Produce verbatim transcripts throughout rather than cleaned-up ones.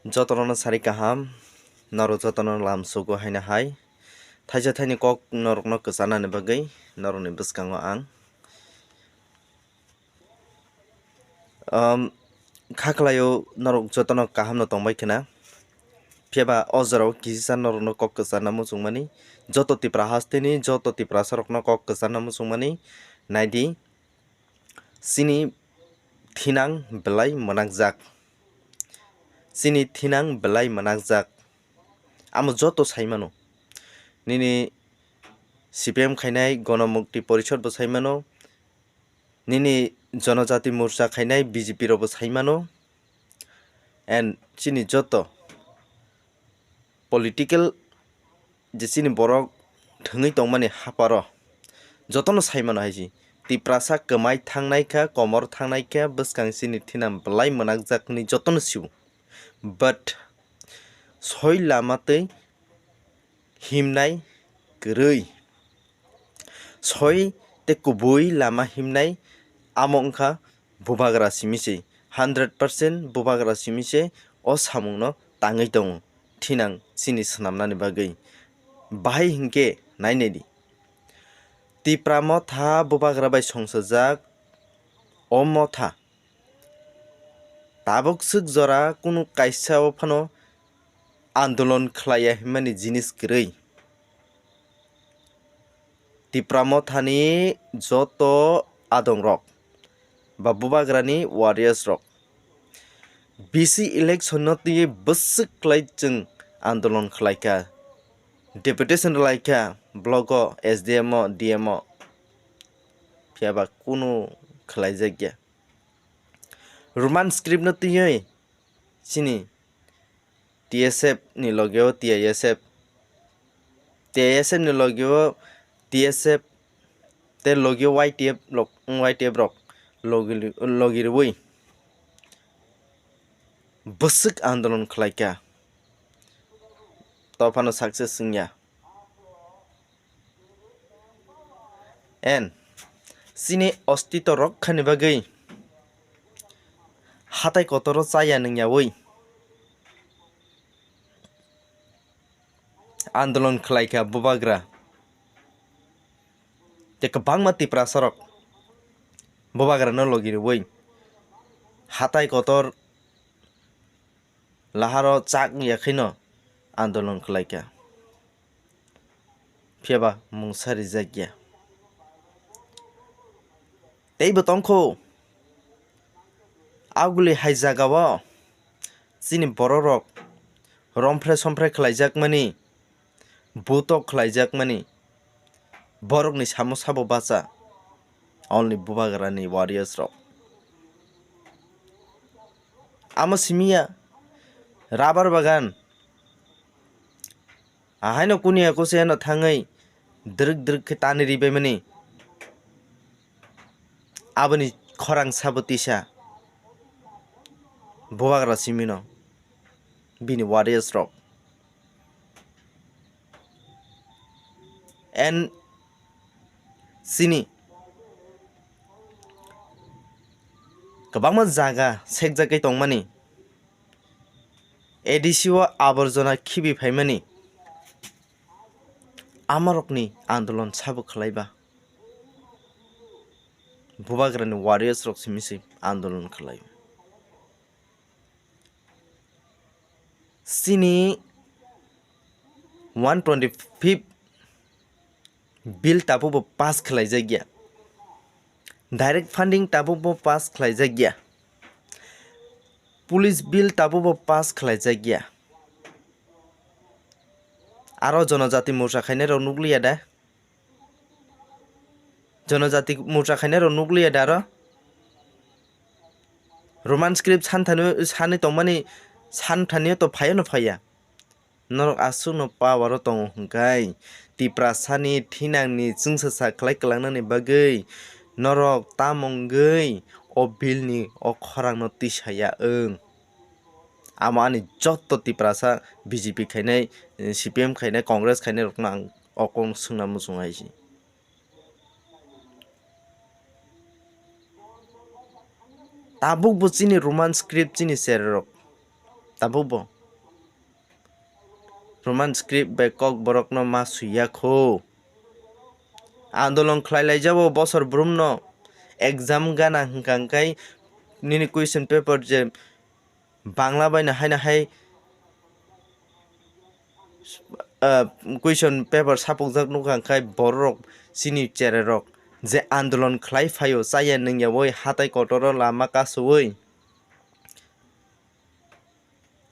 Jotono sari kaham, norok jotono lam sugo haino hai. Thaisa thaini kok norokno kwchanani bagwi norokni bwskango ang. Um, kha khlaio norok jotono kahamno tongbai khna. Phiya ba o jorao kisa norokno kok kwcharna muchungmani, joto Tipra hasteni joto Tiprasarokno kok kwcharna muchungmani, naidi, chini thinang belai mwnakjak. Chini thinang belai mwnakjak. Amo joto sai mano. Nini C P M khainai Gono Mukti Porishod bo sai mano. Nini Jonojati Morcha khainai B J P rok bo sai mano. And chini joto political je chini borok thwngwi tongmani haparo jotono sai mano hai se. Tiprasa kwmai thangnai kha, komor thangnai kha, bwskang chini thinang belai mwnakjakni jotono sio. But soi lama twi himnai kwrwi. Soi tei kubui lama himnai amo wngkha bubagra simi se, hundred percent bubagra simi se o samungno tangwi tongo thinang chini swnamnani bagwi. Bahai hinkhe nai naidi, Tipra motha bubagra bai songsajak, o motha tabuk swk jora kunu kaisa o phano andolon khlaiya hwnmani jinis kwrwi. Tipra mothani joto adongrok ba bubagrani warriors rok B C election no twiwi bwswk khlai chwng andolon khlaikha, deputation rwlaikha, block o, S D M o, D M o, phiya ba kunu khlaijakya. Roman script no twiwi chini T S F ni loge o T I S F, T I S F ni loge o T S F, tei logi Y T F rok, Y T F rok logi, logi rwui bwswk andolon khlaikha, tophano success wngya. And chini ostito rok khani bagwi hatai kotoro chaya nungyaui andolon khlaikha bubagra. Tei kwbangma Tiprasarok bubagrano logi rwui hatai kotor laharo chak ya khaino andolon khlaikha. Phiya ba mungsa rijakya. Teibo tongkho, aguli hai jagao chini bororok romphre somphre khlaijakmani, butok khlaijakmani, borokni samo sabo bacha, only bubagrani warriors rok. Amo simiya rubber bagan, ahaino kuniya kusiano thangwi drwk drwk khe tani ribaimani. Aboni khorang sabo tisa bubagra simino bini warriors rok. And chini kwbangma jaga sekjagwi tongmani, A D C o aborjona khibi phaimani, amarokni andolon sabo khlaiba. Bubagrani warriors rok simi se andolon khlai. Chini one twenty fifth bill tabukbo pass khlaijakya. Direct funding tabukbo pass khlaijakya. Police bill tabukbo pass khlaijakya. Aro Jonojati Morcha khainai rok nukliya da? Jonojati Morcha khainai rok nukliya da aro? Roman script santhani, sanwi tongmani santhani to phaiyano phaiya. Norok aswkno power o tongo hwnkhe Tiprasani thinangni chwngsacha khlai kwlangnani bagwi norok tamo wngwi o bill ni o khorang no tisaya wng? Amo ani jotto Tiprasa B J P khainai, C P M khainai, Congress khainai rokno ang o kok swngna muchung hai se. Tabukbo chini Roman script chini chererok tabukbo Roman script bai kokborokno ma swi ya kho. Andolon khlai lai jabo bosor brumno exam gana hwnkha hwnkhe nini question paper je Bangla bai no haino hai, ah, question paper sapukjak nukha hwnkhe bororok chini chererok je andolon khlai phaio chaya nungyaui hatai kotoro lama kasoui.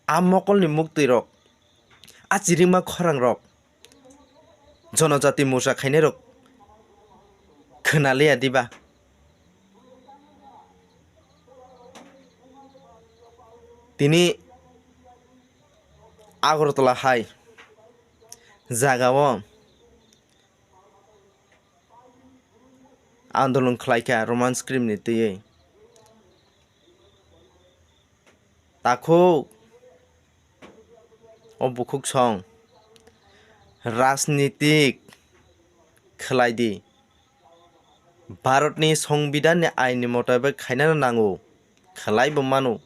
A mokolni muktwirok, a chirima khorangrok, Jonojati Morcha khainairok khwnaliya diba? Tini Agartala hai jagao andolon khlaikha Roman script ni twiwi. Takhuk o bukhuk song rajnitik khlai di. Bharatni Songbidanni ainni motabek khainano nango, khlaibo mano.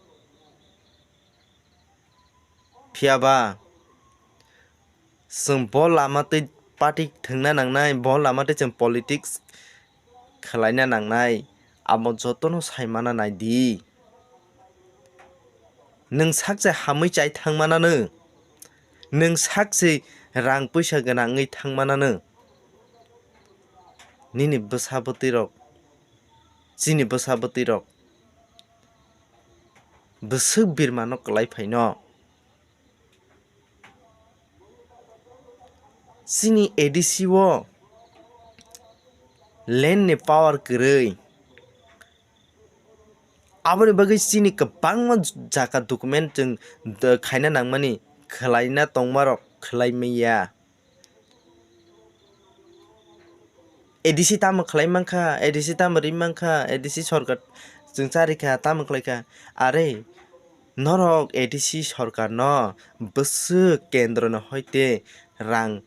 Phiya ba chwng bo lama twi party thwngna nangnai, bo lama twi chwng politics khlaina nangnai, amo jotono sai mana nai di. Nwng sak se hamwi chai thang manano, nwng sak se rang puisa gwnang wngwi thang manano. Nini bwsa bwtwi rok, chini bwsa bwtwi rok bwswk birmano kwlai phaino. Chini A D C o land ni power kwrwi. Aboni bagwi chini kwbangma jaka document chwng khaina nangmani, khwlaina tongmarok khwlai manya. A D C tamo khlai mankha, A D C tamo ri mankha, A D C sorkar chwng charikha, tamo khlaikha. Are, norok A D C sorkarno bwswk kendroni hoite rang,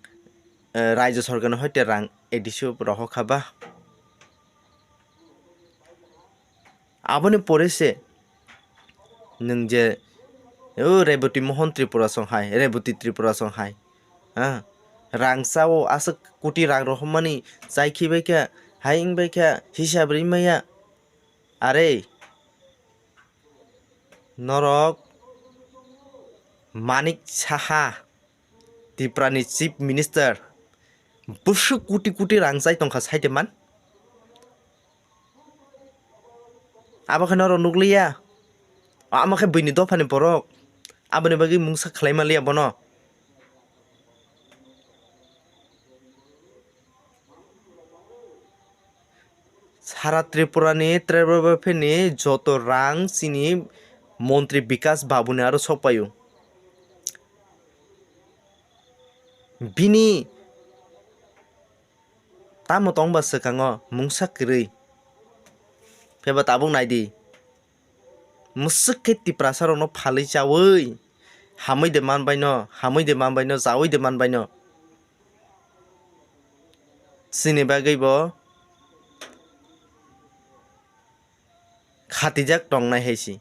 eh, raijo sorkarni hoite rang A D C o rohorkha ba? Aboni pore se nwng je, o, Reboti Mohon Tripura song hai, Reboti Tripura song hai, ha? Rang chao aswk koti rang rohormani chai khibaikha, hai wngbaikha, hisab rimaya. Are, norok Manik Saha, Tripura ni Chief Minister, bwswk koti koti rang chai tongkha saite man. Abo khe norok nukliya. Amo khe buini dophani borok. Aboni bagwi mungsa khlai manliya bono. Sara Tripura ni Trevor Baphe ni joto rang chini montri Bikas Babu ni aro sokpaio. Bini tamo tong ba swkango mungsa kwrwi. Phiya ba tabuk nai di. Mwswk khe Tiprasa rokno phalwi chawi, hamwi de manbai no, hamwi de manbai no, chawi de manbai no. Chini bagwi bo khatijak tongnai hai se.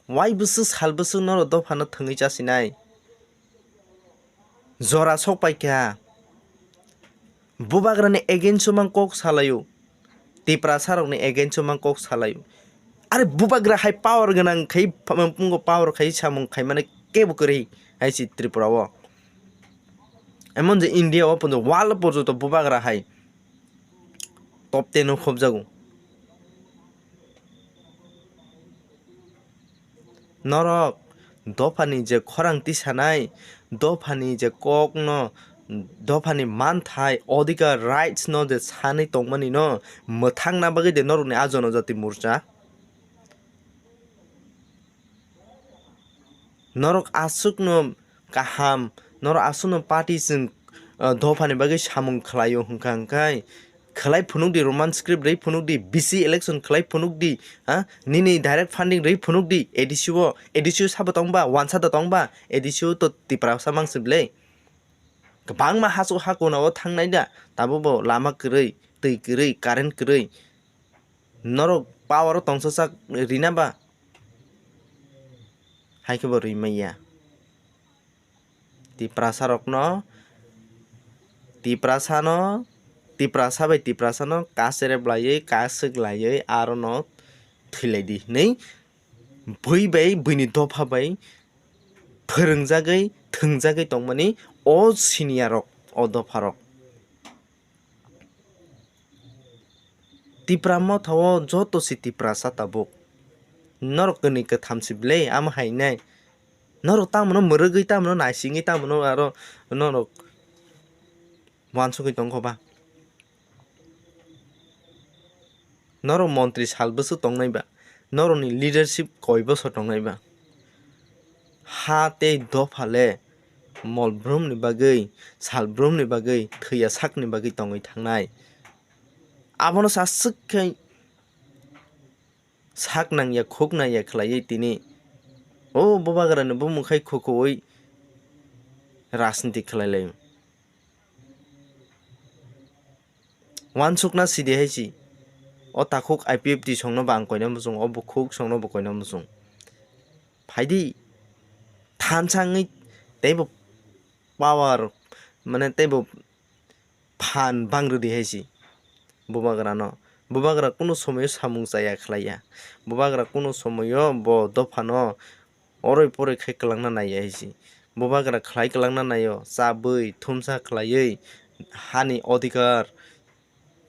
Wai bwswk sal bwswk norok dophano thwngwi chasinai. Jora sok paikha. Bubagrani against o mang kok salaio. Tiprasa rokni against o mang kok salaio. Are bubagra hai power gwnang khai, phungo power khai samung khaimani kebo kwrwi hai se Tripura o. Emon je India o porjonto, world porjonto bubagra hai top ten o khobjago. Norok dophani je khorang tisanai, dophani je kokno, dophani manthai, odhikar, rights no je sanwi tongmani no mwthangna bagwi de norokni a Jonojati Morcha. Norok aswkno kaham, norok aswkno party chwng, ah, dophani bagwi samung khlaio hwnkha hwnkhe, khlai phunukdi, Roman script rwi phunukdi, B C election khlai phunukdi, ha? Nini direct funding rwi phunukdi, A D C o, A D C o sabo tongba, wansa da tongba, A D C o to Tiprasa mangsi bwle. Kwbangma hachuk hakuna o thangnai da, tabukbo lama kwrwi, twi kwrwi, current kwrwi. Norok power o tongsasak rina ba? Hai khe bo rwi manya. Tiprasa rokno, Tiprasano, Tiprasa bai Tiprasano kacherep laiwi, kaswk laiwi arono thwilaidi hinwi bui bai, buini dopha bai phwrwngjagwi, thwngjagwi tongmani o siniya rok, o dopha rok. Tipra motha o joto se Tiprasa tabuk. Norok kwnwi kwtham se ble, amo hai nai. Norok tamo no mwrwgwi, tamo no naisingwi, tamo no aro norok uansugwi tongkho ba. Norok montri sal bwswk tongnai ba, norokni leadership koi bosor tongnai ba. Ha tei dopha le mol brumni bagwi, sal brumni bagwi, thwiya sakni bagwi tongwi thangnai. Abono sa swk khe sak nangya, khuk nangya khlaiwi tini o bubagrani bumung khai khukuwi rajniti khlai lai. Uansukna sidi hai si. O takhuk I P F T songno bo ang koina muchung, o bukhuk songno bo koina muchung. Phaidi thansa wngwi teibo power, mane teibo phan bang rwdi hai si bubagrano. Bubagra kunu somoyo samung chaya khlaiya. Bubagra kunu somoyo bo dophano oroi poroi khai kwlangna naiya hai si. Bubagra khlai kwlangna naio, chabwi thumsa khlaiwi hani odhikar,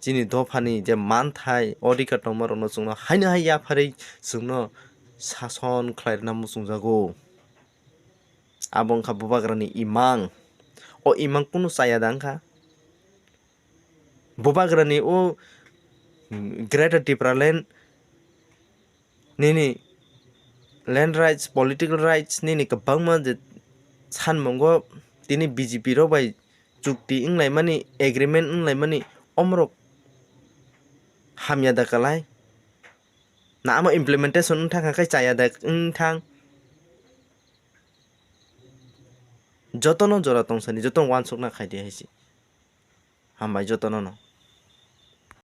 chini dophani je manthai odhikar tongmarokno chwngno haino hai yapharwi chwngno sason khlai rwna muchungjago. Abo wngkha bubagrani imang. O imang kunu chaya da wngkha? Bubagrani o Greater Tipraland nini land rights, political rights nini kwbangma je sanmungo tini B J P rok bai chukti wnglaimani, agreement wnglaimani, omorok hamya da kwlai? Na amo implementation wngthang kha khe chaya da wngthang? Jotono jora tongsani, jotono uansukna khaidi hai se. Hambai jotono no.